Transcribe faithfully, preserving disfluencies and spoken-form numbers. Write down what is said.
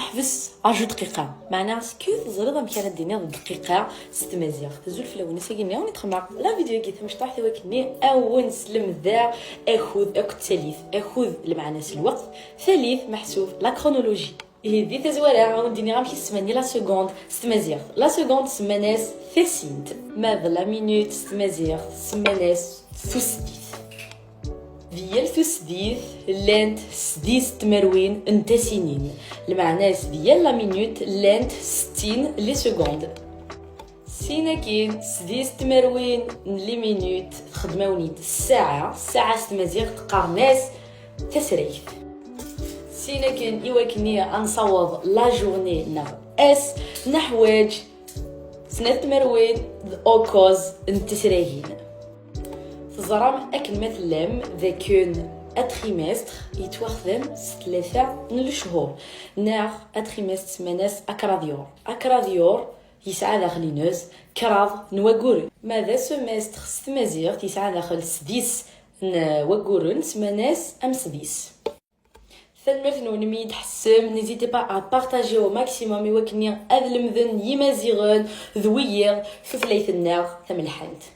Ḥbes, ṛju dqiqa. Meɛna, est-ce que teẓriḍ amek ara d-tiniḍ dqiqa s tmaziɣt? Azul fell-awen, ass-agi-nni i d-xedmeɣ la vidéo-agi tamecṭuḥt i wakken-nni ad wen-slemdeɣ akud akked tallit. Akud, lmeɛna-s lweqt, tallit, meḥsub, la chronologie. Ihi, di tazwara, ad wen-d-iniɣ amek i s-semman i la seconde s tmaziɣt. La seconde semman-as tasint, ma d la minute s tmaziɣt semman-as tusdit. Di yal tusdit llant sḍis tmerwin n tasinin, lmeɛna-s di yal la minute llant settin les secondes. Sin akin, sḍis tmerwin n les minutes txeddem-awen-id ssaɛa, ssaɛa s tmaziɣt qqaren-as tasragt. Sin akin, i wakken ad nessaweḍ la journée neɣ ass, neḥwaǧ snat tmerwin d ukkuẓ n tesragin. Teẓram akken ma tellam d akken atrimestre yettwaxdam s tlata n lechur, neɣ atrimestre semman-as akraḍyur. Akraḍyur yesɛa daxel-ines kraḍ n wagguren. Ma d asemestre s tmaziɣt yesɛa daxel sḍis n wagguren, semman-as amesḍis. Tanemmirt-nwen mi yi-d-tḥessem, n'hésitez pas à partager au maximum i wakken ad lemden yimaziɣen d wiyiḍ tutlayt-nneɣ tamelḥant.